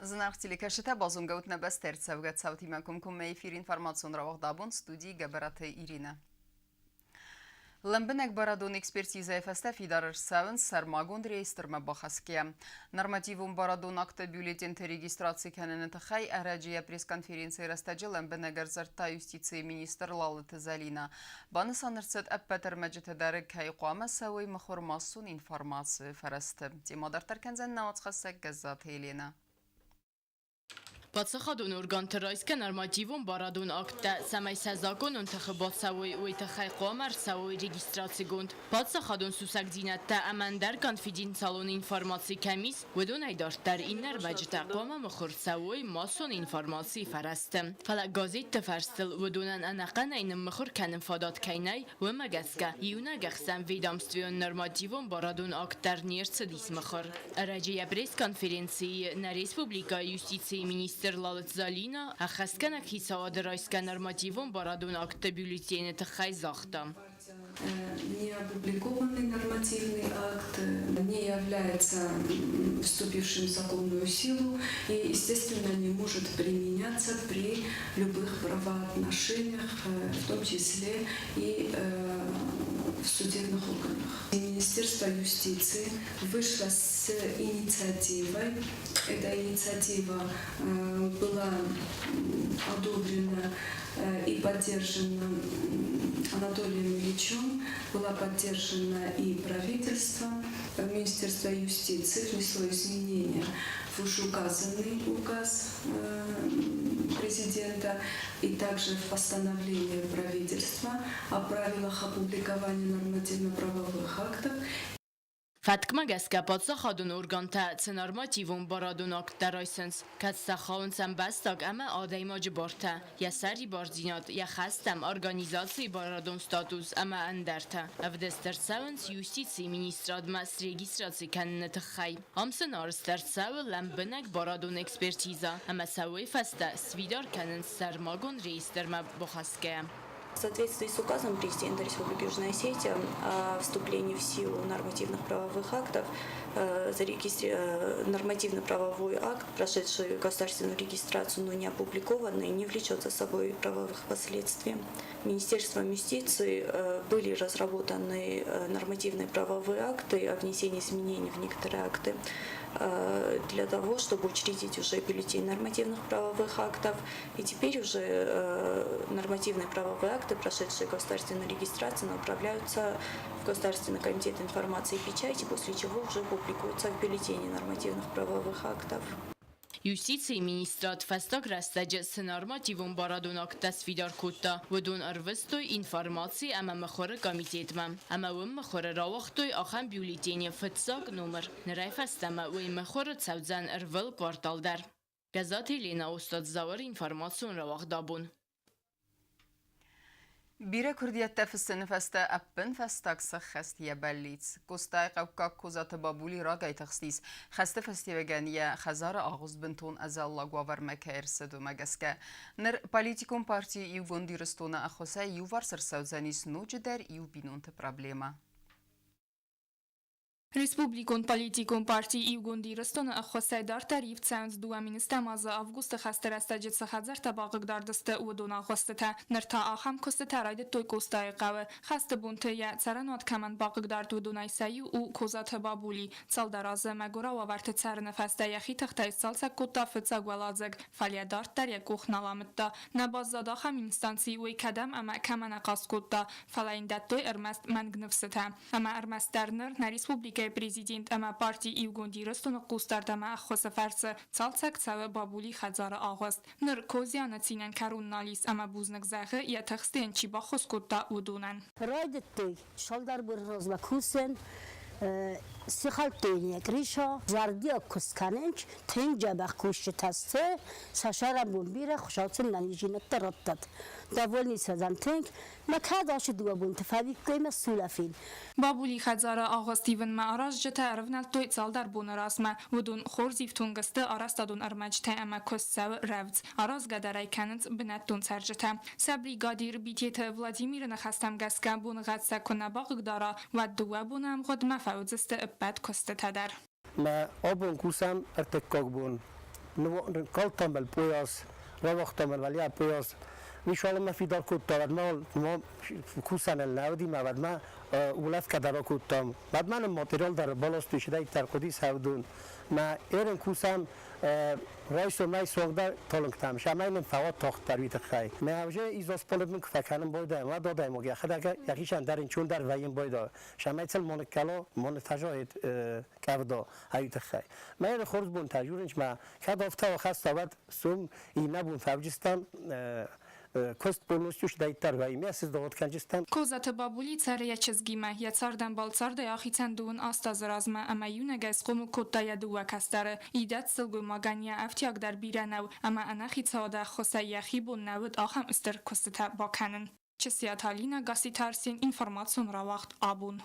Зынаргъ телекӕсджытӕ, базонгӕ ут нӕ бӕстӕ ӕрцӕугӕ цаутимӕ комкоммӕ эфир информацион рауагъд абон студийы Гӕбӕраты Иринӕ. Лӕмбынӕг барадон экспертизӕйы фӕстӕ фидар ӕрцӕуынц сӕрмагонд реестрмӕ бахӕсгӕ. Нормативон барадон акты бюллетенты регистраци кӕныны тыххӕй ӕрӕджы йӕ пресс-конференцийы рӕстӕджы лӕмбынӕг ӕрдзырдта юстицийы министр Лалыты Зӕлинӕ. Банысан ӕрцыд, ӕппӕт ӕрмӕджытӕ дӕр кӕй хъуамӕ цӕуой мыхуыр массон информацийы фӕрӕзты. Темӕ дарддӕр кӕндзӕн нӕ уацхӕссӕг Гӕззаты Еленӕ. Паддзахадон органты райсгӕ нормативон барадон акттӕ, цӕмӕй сӕ законон тыхы бацӕуой, уый тыххӕй хъуамӕ ӕрцӕуой регистрацигонд. Паддзахадон сусӕгдзинӕдтӕ ӕмӕ ӕндӕр конфиденциалон информаци кӕм ис, уыдонӕй дарддӕр иннӕ ӕрмӕджытӕ хъуамӕ мыхуыр цӕуой массон информацийы фӕрӕзты. Фӕлӕ газетты фӕрстыл уыдонӕн ӕнӕхъӕнӕй ныммыхуыр кӕнын фадат кӕй нӕй, Уымӕ гӕсгӕ, иунӕг ӕхсӕнведомствӕйон нормативон барадон акт дӕр не рцыдис мыхуыр. Ӕрӕджы йӕ пресс-конференцийы нӕ республикӕйы юстицийы министр Лалыты Залина ӕххӕстгӕнӕг хицауады райсгӕ нормативон барадон актты бюллетены тыххӕй загъта. Неопубликованный нормативный акт не является вступившим в законную силу и, естественно, не может применяться при любых правоотношениях, в том числе и в судебных органах. Министерство юстиции вышло с инициативой. Эта инициатива была одобрена и поддержана Анатолием Ильичем, была поддержана и правительством. Министерство юстиции внесло изменения в уже указанный указ президента и также в постановление правительства о правилах опубликования нормативно-правовых актов. Фӕткмӕ гӕсгӕ паддзахадон органтӕ цы нормативон барадон акттӕ райсынц, кӕд сӕ хауынц ӕмбӕстаг ӕмӕ адӕймаджы бартӕ, йӕ сӕрибардзинад, йӕ хӕстӕм, организацийы барадон статус ӕмӕ ӕндӕртӕ, ӕвдыст ӕрцӕуынц юстицийы министрадмӕ срегистраци кӕныны тыххӕй. Ам сын арӕзт ӕрцӕуы лӕмбынӕг барадон экспертизӕ ӕмӕ сӕ уый фӕстӕ сфидар кӕнынц сӕрмагонд реестрмӕ бахӕсгӕйӕ. В соответствии с указом президента Республики Южная Осетия о вступлении в силу нормативных правовых актов, нормативно-правовой акт, прошедший государственную регистрацию, но не опубликованный, не влечет за собой правовых последствий. Министерством юстиции были разработаны нормативные правовые акты о внесении изменений в некоторые акты для того, чтобы учредить уже бюллетень нормативных правовых актов. И теперь уже нормативные правовые акты, прошедшие государственную регистрацию, направляются в Государственный комитет информации и печати, после чего уже публикуются в бюллетене нормативных правовых актов. Юстицийы министрад фӕстаг рӕстӕджы цы нормативон барадон акттӕ сфидар кодта, уыдон ӕрвыстой информаци ӕмӕ мыхуыры комитетмӕ. Ӕмӕ уым мыхуыры рауагътой ахӕм бюллетены фыццаг номыр. Нырӕй фӕстӕмӕ уый мыхуыры цӕудзӕн ӕрвыл квартал дӕр. Гӕззаты Еленӕ Остъаты информацион рауагъд абон. Бирӕ куырдиӕттӕ фыссыны фӕстӕ ӕппынфӕстаг сӕххӕст йӕ бӕллиц. Къостайыхъӕуккаг Козаты Бабули рагӕй тыхстис, хӕсты фӕстиуӕгӕн йӕ хӕдзары агъуыст бынтон ӕдзӕллаг уавӕрмӕ кӕй ӕрцыд, уымӕ гӕсгӕ. Ныр политикон парти Иугонд Ирыстоны ӕххуысӕй иуварс ӕрцӕудзӕнис ноджыдӕр иу бинонты проблемӕ. Республикон политикон парти Иугонд Ирыстоны ӕххуысӕй дарддӕр ивд цӕуынц 2000 азы августы хӕсты рӕстӕджы цы хӕдзӕрттӕ бахъыгдард сты, уыдон агъуыстытӕ. Ныр та ахӕм куыстытӕ райдыдтой Къостайы хъӕуы. Хӕсты бонты йӕ цӕрӕнуат кӕмӕн бахъыгдард, уыдонӕй сӕ иу у Козаты Бабули. Цалдӕр азы мӕгуырау уавӕрты цӕрыны фӕстӕ йӕхи тыхтӕй сцалцӕг кодта фыццаг уӕладзыг, фӕлӕ дарддӕр йӕ къух нал амыдта. Нӕ баззад ахӕм инстанци, уый кӕдӕм ӕмӕ кӕмӕ нӕ хъаст кодта, фӕлӕ йын дӕттой ӕрмӕст мӕнг ныфсытӕ. Ӕмӕ ӕрмӕстдӕр ныр нӕ республикӕйы президент ӕмӕ парти Иугонд Ирыстоны хъусдард ӕмӕ ӕххуысы фӕрцы цалцӕг цӕуы Бабули хӕдзары агъуыст. Ныр Козианы цинӕн кӕрон нал ис ӕмӕ бузныг зӕгъы, йӕ тыхсты йын чи баххуыс кодта, уыдонӕн. Райдыдтой цалдӕр боны размӕ кусӕн сыхӕлдтой йӕ Гриша, зӕрдиаг куыст кӕнынц, тынг дзӕбӕх кусджытӕ сты, сӕ сӕрӕнбон бирӕ, Хуыцау сын нӕниздзинӕдтӕ раттӕд. Довольный сӕ дӕн тынг, Мӕ кӕд ацы дыууӕ бонты фӕуиккой мӕ сулӕфин. Бабули хӕдзары агъуыст ивынмӕ аразджытӕ ӕрывнӕлдтой цалдӕр боны размӕ. Уыдон хорз ифтонг сты арӕзтадон ӕрмӕджытӕ ӕмӕ куыст цӕуы рӕвдз. Аразгӕ дӕр ӕй кӕнынц бынӕттон цӕрджытӕ. Сӕ бригадир Битеты Владимиры ныхӕстӕм гӕсгӕ боныгъӕд сӕ куы нӕ бахъыгдара, уӕд дыууӕ боны ӕмгъуыдмӕ фӕуыдзысты ӕппӕт куыстытӕ дӕр. Мӕ абон кусӕм ӕртыккаг бон. Калдтам ӕл пояс, рауагътам ӕл валиа пояс. Мишалма фидар кодта, уӕдмӕ ма кусӕн нӕ уыди мӕ уӕдмӕ улӕфгӕ дӕр акодтам. Уӕдмӕ нын материал дӕр баластой, сидӕйддӕр хъуыди сӕвдон. Мӕ ерын кусӕм райсомӕй суангдӕр талынгтӕм, сӕмӕй нын фӕуад тагъддӕр уый тыххӕй. Мӕ уже изоспалыд мын куы фӕкӕнын байдайӕм, уӕд адӕймаг йӕхӕдӕг йӕхицӕн дӕр ӕнцондӕр вӕййын байдайы. Сӕмӕй цыл ма ныккӕла, ма ныффӕзайӕд къӕвда ай тыххӕй. Мӕ хорз бонтӕ журынч мӕ кӕд афтӕ ахӕсса, уӕд сом иннӕ бон фӕвджыстӕм куыст полностью сдӕйддӕр вӕййы. Мӕ сыздӕхт кӕнджыстӕм. Козаты Бабули цӕры йӕ чызгимӕ. Йӕ цардӕмбал цардӕй ахицӕн дыууын аст азы размӕ ӕмӕ иунӕгӕй схъомыл кодта йӕ дыууӕ кӕстӕры. Идӕдз сылгоймагӕн йӕ ӕфтиаг дӕр бирӕ нӕу, ӕмӕ ӕнӕхицауады ӕххуысӕй йӕхи бон нӕ уыд ахӕм стыр куыстытӕ бакӕнын. Чысиаты Алинӕ, Гасситы Арсен, информацион рауагъд «Абон».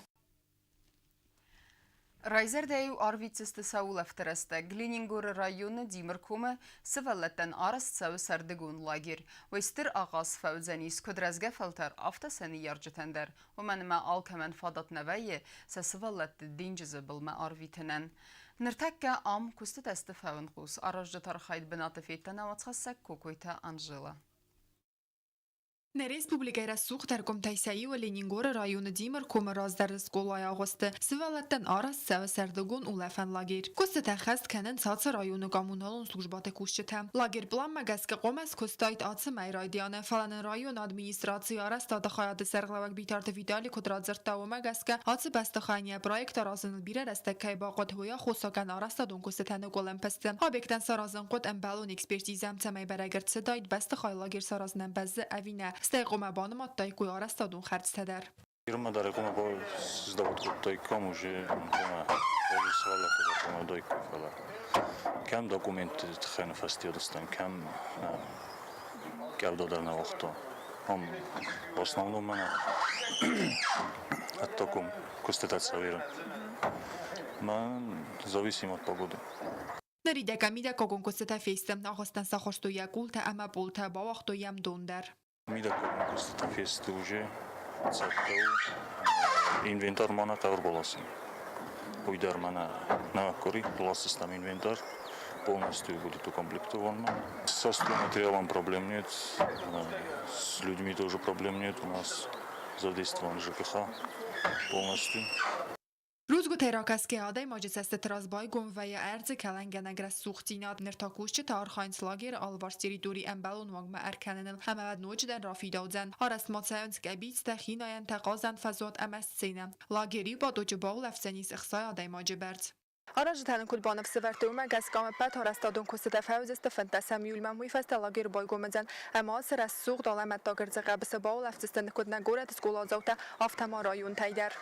Райзӕрдӕ-иу арвитдзысты сӕ улӕфты рӕстӕг. Ленингоры районы Димыркомы сывӕллӕттӕн арӕзт цӕуы сӕрдыгон лагерь. Уый стыр ахъаз фӕуыдзӕнис куыд рӕзгӕ фӕлтӕр, афтӕ сӕ ныййарджытӕн дӕр. Уымӕн ӕмӕ алкӕмӕн фадат нӕ вӕййы сӕ сывӕллӕтты денджызы былмӕ арвитынӕн. Ныртӕккӕ ам куыстытӕ сты фӕуынхъус. Аразджыты архайд бынаты федта нӕ уацхӕссӕг Кокойты Анжела. Нӕ республикӕйы рӕсугъддӕр къуымтӕй сӕ иу Ленингоры районы Димыркомы раздӕры скъолайы агъуысты сывӕллӕттӕн арӕзт цӕуы сӕрдыгон улӕфӕн лагерь. Куыстытӕ хӕст кӕнынц ацы районы коммуналон службӕты кусджытӕ. Лагерь пъланмӕ гӕсгӕ хъуамӕ скуыстаид ацы мӕйы райдианы, фӕлӕ нын районы администрацийы арӕзтады хайады сӕргълӕууӕг Битарты Витали куыд радзырдта, уымӕ гӕсгӕ ацы бӕстыхайӕн йӕ проект аразыныл бирӕ рӕстӕг кӕй бахъуыд, уый аххосагӕн арӕзтадон куыстытӕ ныгуылӕн сты. Объектӕн саразын хъуыд ӕмбӕлон экспертизӕ, цӕмӕй бӕрӕг ӕрцыдаид бӕстыхай лагерь саразынӕн бӕззы ӕви нӕ, стӕй хъуамӕ банымадтаиккой арӕзтадон хӕрдзтӕ дӕр. Ирмӕ дӕр хъуамӕ сдават кодтаиккам уже хъуамӕ сывӕллӕттӕ дӕр хъуамӕ уыдаиккой, фӕлӕ кӕм документты тыххӕй ныффӕстиат стӕм, кӕм къӕвда дӕр нӕ уагъта. Ам в основном мӕнӕ ӕддагон куыстытӕ цӕуы. Мӕн зависим от погоды. Ныридӕгӕн мидӕггагон куыстытӕ фесты, агъуыстӕн сахуырстой йӕ къултӕ ӕмӕ пъолтӕ, бауагътой йӕм дон дӕр. Мидӕггагон куыстытӕ фесты уже, цӕттӕ у. Инвентар ма нӕ хъӕуы ӕрбаласын. Уый дӕр мӕнӕ нӕ къуыри ласдзыстӕм инвентар, полностью будет укомплектован. Со стройматериалом проблем нет, с людьми тоже проблем нет. У нас задействован ЖКХ полностью. Рудзгуытӕй ракӕсгӕ адӕймаджы цӕстыты раз байгом вӕййы ӕрдзы кӕлӕнгӕнӕг рӕсугъддзинад. Ныр та кусджытӕ архайынц лагеры алыварс территори ӕмбӕлон уагмӕ ӕркӕныныл ӕмӕ уӕд ноджыдӕр рафидаудзӕн. Арӕзт ма цӕуынц къӕбицтӕ, хинайӕнтӕ, хъазӕн фӕзуат ӕмӕ сценӕ. Лагерь иу баточы баулӕфдзӕнис 60 адӕймаджы бӕрц. Аразджытӕ нын куыд баныфсӕвӕрдтой, уымӕ гӕсгӕ ам ӕппӕт арӕзтадон куыстытӕ фӕуыдзысты 15 июльмӕ. Уый фӕстӕ лагерь байгом уыдзӕн ӕмӕ ацы рӕсугъд алӕмӕттаг ӕрдзы хъӕбысы баулӕфдзысты куыд нӕ горӕты скъоладзаутӕ, афтӕ ма районтӕй дӕр.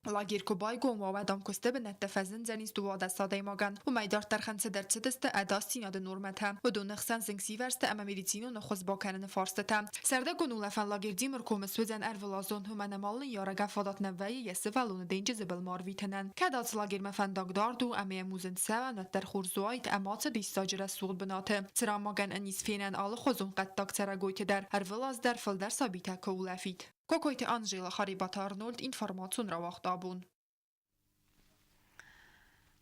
Лагерь куы байгом уа, уӕд ам куысты бынӕттӕ фӕзындзӕнис 12 адӕймагӕн. Уымӕй дарддӕр хынцыд ӕрцыдысты ӕдасдзинады нормӕтӕ. Уыдоны хсӕн зынгсивӕрзты ӕмӕ медицинон ӕххуыс бакӕныны фарстытӕ. Сӕрдыгон улӕфӕн лагерь Димыркомы суыдзӕн ӕрвылазон, уымӕн ӕмӕ алы ныййарӕгӕн фадат нӕ вӕййы йӕ сывӕллоны денджызы былмӕ арвитынӕн. Кӕд ацы лагерьмӕ фӕндаг дард у ӕмӕ йӕм узын цӕуӕн, уӕддӕр хорз уаид ӕмӕ ацы диссаджы рӕсугъд бынаты, цыран ма гӕнӕн ис фенӕн алыхуызон хъӕддаг цӕрӕгойты дӕр, ӕрвылаз дӕр фылдӕр сабитӕ куы улӕфид. Кокойты Анжела, Харебаты Арнольд, информацион рауагъд абон.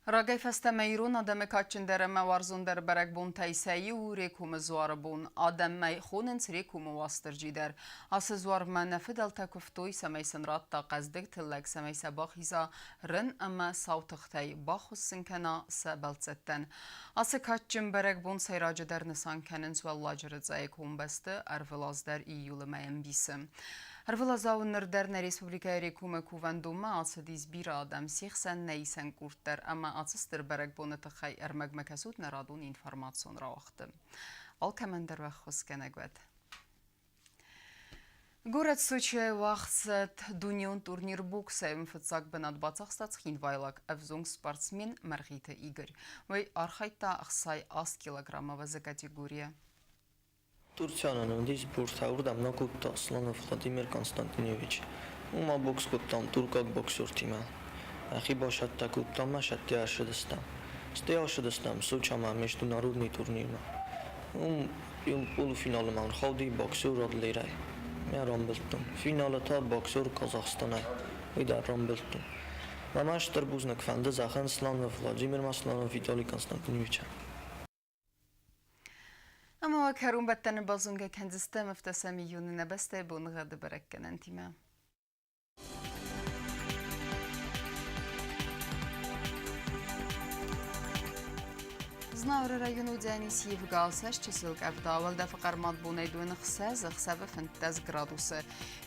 Рагӕй фӕстӕмӕ ирон адӕмы кадджындӕр ӕмӕ уарзондӕр бӕрӕгбонтӕй сӕ иу у Рекомы дзуары бон. Адӕммӕ хонынц Рекомы Уастырджи дӕр. Ацы дзуармӕ нӕ фыдӕлтӕ куывтой, цӕмӕй сын радта хъӕздыг тыллӕг, цӕмӕй сӕ бахиза рын ӕмӕ сау тыхтӕй, баххуыс сын кӕна сӕ бӕлццӕттӕн. Ацы кадджын бӕрӕгбон сӕйраджыдӕр нысан кӕнынц Уӕлладжыры Цъӕйы комбӕсты ӕрвылаз дӕр июлы мӕйы ӕмбисы. Ӕрвылазау ныр дӕр нӕ республикӕйы Рекомы кувӕндонмӕ ацыдис бирӕ адӕм, се хсӕн нӕ исӕн къорд дӕр ӕмӕ ацы стыр бӕрӕгбоны тыххӕй ӕрмӕгмӕ кӕсут нӕ радон информацион рауагъды. Алкӕмӕн дӕр уӕ ӕххуысгӕнӕг уӕд. Горӕт Сочийы уагъд цыд дунеон турнир боксӕй фыццаг бынат бацахста цхинвайлаг ӕвзонг спортсмен Мӕргъиты Игорь. Уый архайдта 68 килограммы вазы категорийы. Турцианӕн уыдис буртӕ, уырдӕм нӕ кодта Слонов Владимир Константинович. Уым ма бокс кодтам туркаг боксертимӕ. Нӕхи басӕттӕ кодтам ӕмӕ сӕттӕ ӕрцыдыстӕм. Стӕй ацыдыстӕм Сочамӕ международный турнирмӕ. Уым иу полуфиналы мӕ ӕрхауди боксер Адлерӕй. Мӕ рамбылдтон. Финалы та боксер Казахстанӕй. Уый дӕр рамбылдтон. Мӕ ма стыр бузныг фӕнды зӕгъын Сланов Владимирмӕ, Сланов Виталий Константиновичӕн. кӕронбӕттӕны базонгӕ кӕндзыстӕм ӕвдӕсӕм июны нӕ бӕстӕйы боныгъӕды бӕрӕггӕнӕнтимӕ. Знауыры районы уыдзӕнис ивгӕ чысыл къӕвда, уӕлдӕфы хъӕрмад бонӕй доны хсӕз, ӕхсӕвы 15 градусы.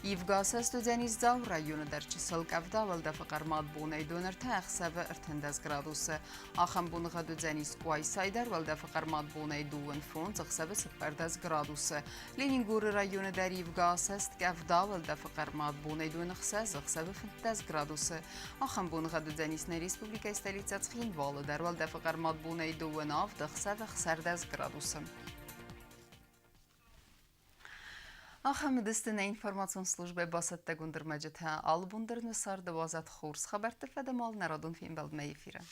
Ивгӕ уыдзӕнис Дзауы районы дӕр чысыл къӕвда, уӕлдӕфы хъӕрмад бонӕй дон ӕртӕ, ӕхсӕвы 13 градусы. Ахӕм боныгъӕд уыдзӕнис Къуайсайы дӕр, уӕлдӕфы хъӕрмад бонӕй 25, ӕхсӕвы 14 градусы. Ленингоры районы дӕр ивгӕ асӕст къӕвда, уӕлдӕфы хъӕрмад бонӕй дон ӕхсӕз, ӕхсӕвы 15 градусы. Ахӕм боныгъӕд уыдзӕнис нӕ республикӕйы столицӕ Цхинвалы дӕр, уӕлдӕфы хъӕрмад бонӕй дыууын авд, ӕхсӕвы 16 градусы. Ахӕм уыдысты нӕ информацион службӕйы бацӕттӕгонд ӕрмӕджытӕ. Алы бон дӕр нӕ царды уадзӕд хорз хабӕртты фӕдӕмал нӕ радон фембӕлдмӕ эфиры.